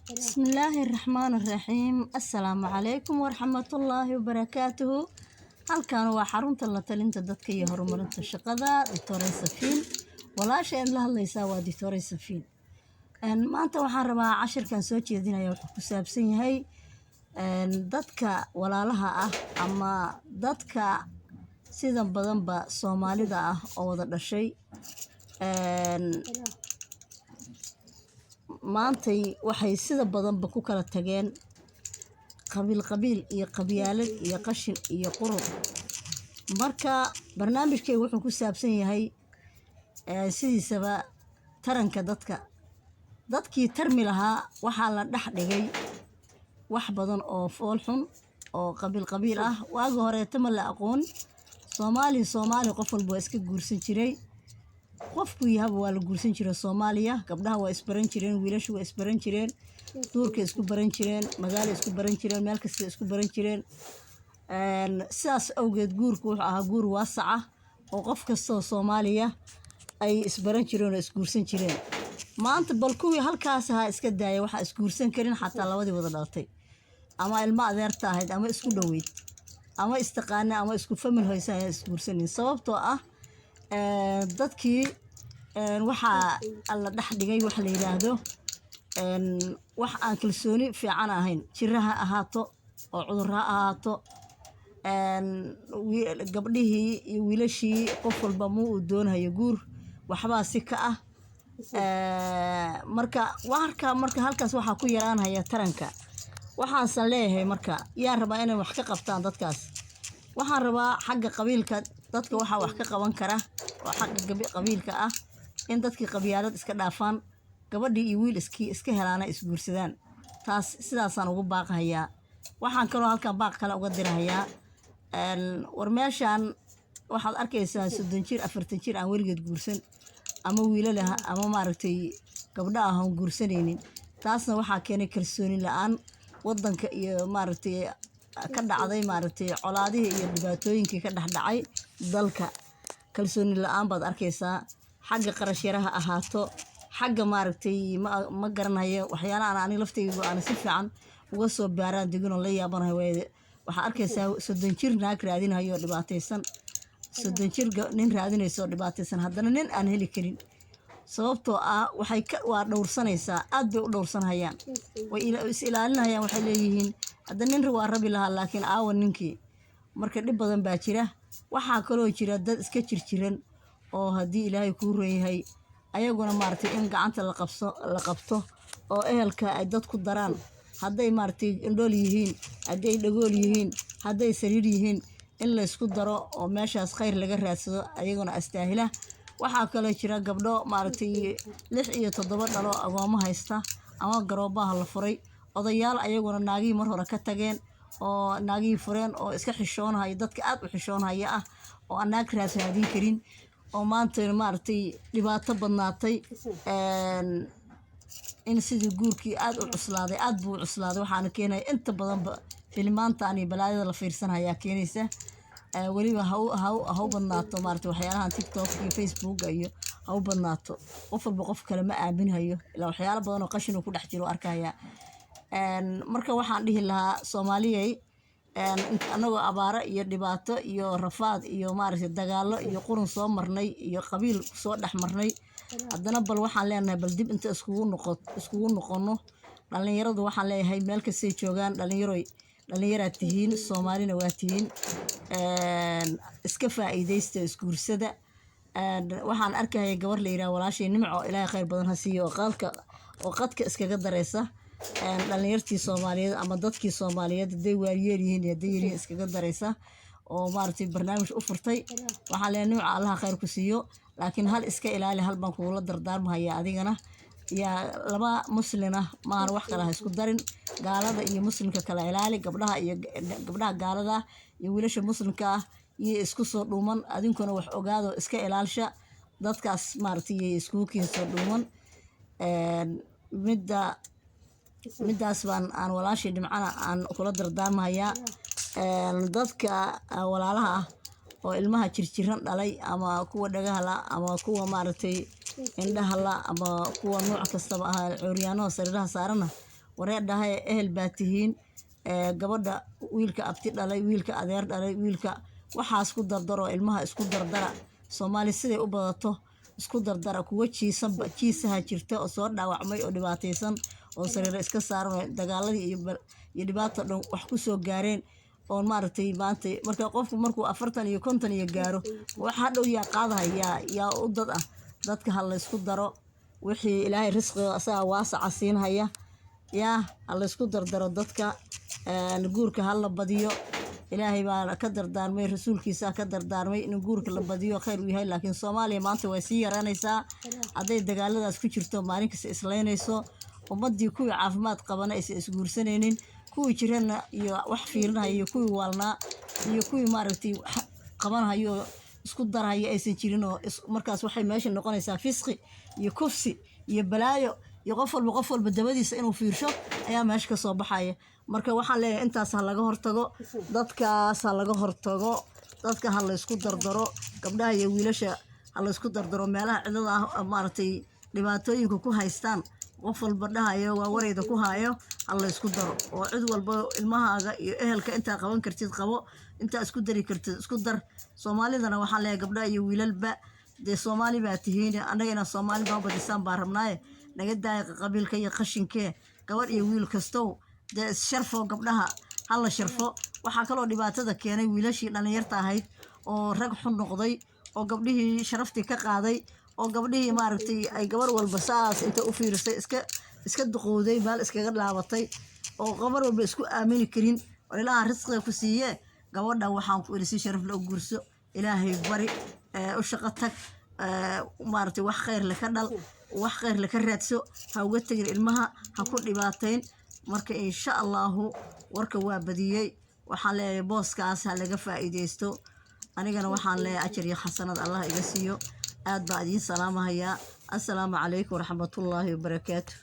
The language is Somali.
Bismillaahi Raxmaani Raxiim. Assalaamu calaykum waraxmatullaahi wabarakaatuhu. Halkan waa xarunta la talinta dadka iyo horumarinta shaqada, Doctor Safiin. Walaasha aad la hadlaysaa waa Doctor Safiin. Maanta waxaan rabaa, cashirkan soo jeedinaya wuxuu ku saabsan yahay dadka walaalaha ah ama dadka sida badanba Soomaalida ah oo wada dhashay. Maantay waxay sida badanba ku kala tageen qabiil qabiil iyo qabyaalad iyo qashin iyo qurun. Marka barnaamijkayga wuxuu ku saabsan yahay sidiisaba taranka dadka. Dadkii tarmi lahaa waxaa la dhex dhigay wax badan oo fool xun oo qabiil qabiil ah. Waagi horeeto ma la aqoon Soomaali Soomaali, qof walba waa iska guursan jiray. Qofku yahaba waa la guursan jiray Soomaaliya. Gabdhaha waa isbaran jireen, wiilashu waa isbaran jireen, duurka isku baran jireen, magaalo isku baran jireen, meel kasta isku baran jireen. Sidaas awgeed guurku wuxuu ahaa guur waasac ah oo qof kastoo Soomaaliya ay isbaran jireen oo isguursan jireen. Maanta bal kuwii halkaas ahaa iska daaya, waxaa isguursan karin xataa labadii wada dhalatay ama ilmo adeerta ahayd ama isku dhoweyd ama istaqaana ama isku family hoysa ayaan isguursanin, sababtoo ah dadkii waxaa la dhex dhigay wax la yidhaahdo wax aan kalsooni fiican ahayn. Jira ha ahaato oo cudur ha ahaato, gabdhihii iyo wiilashii qof walba ma uu doonhayo guur, waxbaa si ka ah. Marka halkaas waxaa ku yaraanhaya taranka. Waxaansan leeyahay, marka yaa rabaa inay wax ka qabtaan dadkaas? Waxaan rabaa xagga qabiilka dadka waxaa wax ka qaban kara oo xagga qabiilka ah in dadkii qabyaalad iska dhaafaan, gabadhii iyo wiil iska helaana isguursadaan. Taas sidaasaan ugu baaqahayaa. Waxaan kaloo halkan baaq kale uga dirahayaa, war meeshaan waxaad arkaysaa 30 jir, 40 jir aan weligeed guursan, ama wiilal ah ama maaragtay gabdho ah oon guursanaynin. Taasna waxaa keenay kalsooni la-aan wadanka iyo maaragtay ka dhacday, maaragtay colaadihii iyo dhibaatooyinkii ka dhex dhacay dalka. Kalsooni la-aan baad arkaysaa, xagga qarash yaraha ahaato, xagga maaragtay ma garanayo, waxyaalahan aniga laftaygu aan si fiican uga soo baaraan deginoo la yaabanahay. Waaye waxaa arkaysaa 30 jir naag raadinayo oo dhibaataysan, 30 jir nin raadinayso oo dhibaataysan, haddana nin aan heli karin, sababtoo ah waxay ka waa dhowrsanaysaa, aad bay u dhowrsanhayaan, way is ilaalinayaan. Waxay leeyihiin hadda nin waa rabi lahaa, laakiin aawa ninkii? Marka dhib badan baa jira. Waxaa kaloo jira dad iska jirjiran oo haddii Ilaahay kuu ron yahay ayaguna maaragtay in gacanta la qabso, la qabto oo ehelka ay dad ku daraan, hadday maaragtay indhool yihiin, hadday dhagool yihiin, hadday sariir yihiin, in laysku daro oo meeshaas khayr laga raadsado, ayaguna astaahila. Waxaa kaloo jira gabdho maaragtay lix iyo toddoba dhalo, agoomo haysta ama garoobaha la furay, odayaal ayaguna naagihii mar hore ka tageen oo naagihii fureen oo iska xishoonhaya, dadka aad u xishoonhaya ah oo aan naag raadin karin, oo maanta maaragtay dhibaato badnaatay in sidii guurkii aad u cuslaaday, aad buu u cuslaaday. Waxaana keenaya inta badanba filimaantan iyo balaayada la fiirsanhayaa keenaysa. Weliba ha u badnaato maaragtay waxyaalahan TikTok iyo Facebooka iyo ha u badnaato. Qof walba qof kale ma aaminhayo, ilaa waxyaalo badan oo qashin uu ku dhex jiro arkaya. Marka waxaan dhihi lahaa, Soomaaliyey, anagoo abaaro iyo dhibaato iyo rafaad iyo maaragtay dagaallo iyo qurun soo marnay iyo qabiil soo dhex marnay, haddana bal waxaan leenahay bal dib inta iskugu noqono. Dhallinyaradu waxaan leeyahay, meel kastay joogaan, dhallinyaroy, dhallinyaraad tihiin, Soomaalina waa tihiin, iska faa'iidaysta, isguursada. Waxaan arkaya gabar la yidhaha walaashay Nimco, Ilaahay khayr badan ha siiyo, oo qaalka oo qadka iskaga dareysa dhallinyartii Soomaaliyeed ama dadkii Soomaaliyeed, hadday waayeel yihiin iyo hadday yaryihiin, iskaga dareysa oo maaragtay barnaamij u furtay. Waxaan leeyahay, Nimco, Allaha khayr ku siiyo, laakiin hal iska ilaali, hal baan kugula dardaarmahaya adigana. Yaa laba muslin ah maahan, wax kale ha isku darin. Gaalada iyo muslimka kala ilaali. Gabdhaha iyo gabdhaha gaalada iyo wiilasha muslimka ah iyo isku soo dhuuman. Adinkuna wax ogaado, iska ilaalsha dadkaas maaragtay iyo iskugu kiin soo dhuuman. Midda midaas baan aan walaashii Dhimcana aan kula dardaarmahayaa. Dadka walaalaha ah oo ilmaha jirjiran dhalay, ama kuwa dhagaha la, ama kuwa maaragtay indhaha la, ama kuwa nooc kastaba ah, cuuryaanaha sariiraha saarana. Wareer dhahay, ehel baa tihiin. Gabadha wiilka abti dhalay, wiilka adeer dhalay, wiilka waxaas ku dardaro, ilmaha isku dardara. Soomaali siday u badato isku dardara. Kuwa jiisanba jiisaha jirta oo soo dhaawacmay oo dhibaataysan oo sariiro iska saaran, dagaaladii iyo dhibaato dhan wax ku soo gaareen oon maaragtay. Maanta marka qofku markuu 40 iyo 50 iyo gaaro, wax hadhow yaa qaadahaya, yaa u dad ah? Dadka ha laysku daro. Wixii Ilaahay risqiga asagaa waasaca siinhaya. Yaa ha laysku dardaro dadka, guurka ha la badiyo. Ilaahay baa ka dardaarmay, rasuulkiisa ka dardaarmay in guurka la badiyo, khayr uu yahay. Laakiin Soomaaliya maanta way sii yaraanaysaa hadday dagaaladaas ku jirto, maalin kasta islaynayso ummadii. Kuwii caafimaad qabana aysan isguursanaynin, kuwii jirana iyo wax fiirinaya iyo kuwii waalnaa iyo kuwii maaragtay wax qabanhayo oo isku darhaya aysan jirin. Oo markaas waxay meesha noqonaysaa fisqi iyo kufsi iyo balaayo iyo qof walba dabadiisa inuu fiirsho ayaa meesha ka soo baxaya. Marka waxaan leeyahay, intaas ha laga hortago, dadkaas ha laga hortago, dadka ha laysku dardaro, gabdhaha iyo wiilasha ha laysku dardaro. Meelaha cidlada ah maaragtay dhibaatooyinka ku haystaan, qof walba dhahayo waa wareyda ku hayo, ha laysku daro. Oo cid walba ilmahaaga iyo ehelka intaa qaban kartid qabo, intaa isku dari kartid isku dar. Soomaalidana waxaan leeyahay, gabdhaha iyo wiilalba, dee Soomaali baa tihiin, annaga inaan Soomaali noo badisaan baa rabnaaye. Naga daaya qabiilka iyo qashinkee. Gabadh iyo wiil kastow, dee issharfo, gabdhaha hala sharfo. Waxaa kaloo dhibaatada keenay wiilashii dhallinyarta ahayd oo rag xun noqday oo gabdhihii sharaftii ka qaaday, oo gabdhihii maaragtay ay gabar walba saas inta u fiirisay iska duqowday, meel iskaga laabatay, oo gabar walba isku aamini karin. Oo Ilaaha risqiga ku siiye, gabadha waxaan ku iri si sharaf la u guurso, Ilaahay bari, u shaqo tag, maaragtay wax khayr le ka dhal, wax khayr le ka raadso. Ha uga tegin ilmaha, ha ku dhibaatayn. Marka insha Allahu warka waa badiyey. Waxaan leeyahay, booskaas ha laga faa'iideysto. Anigana waxaan leeyahay, ajar iyo xasanad Allah iga siiyo. Aad baa idiin salaamahayaa. Assalaamu calaykum waraxmatullaahi wabarakaatu.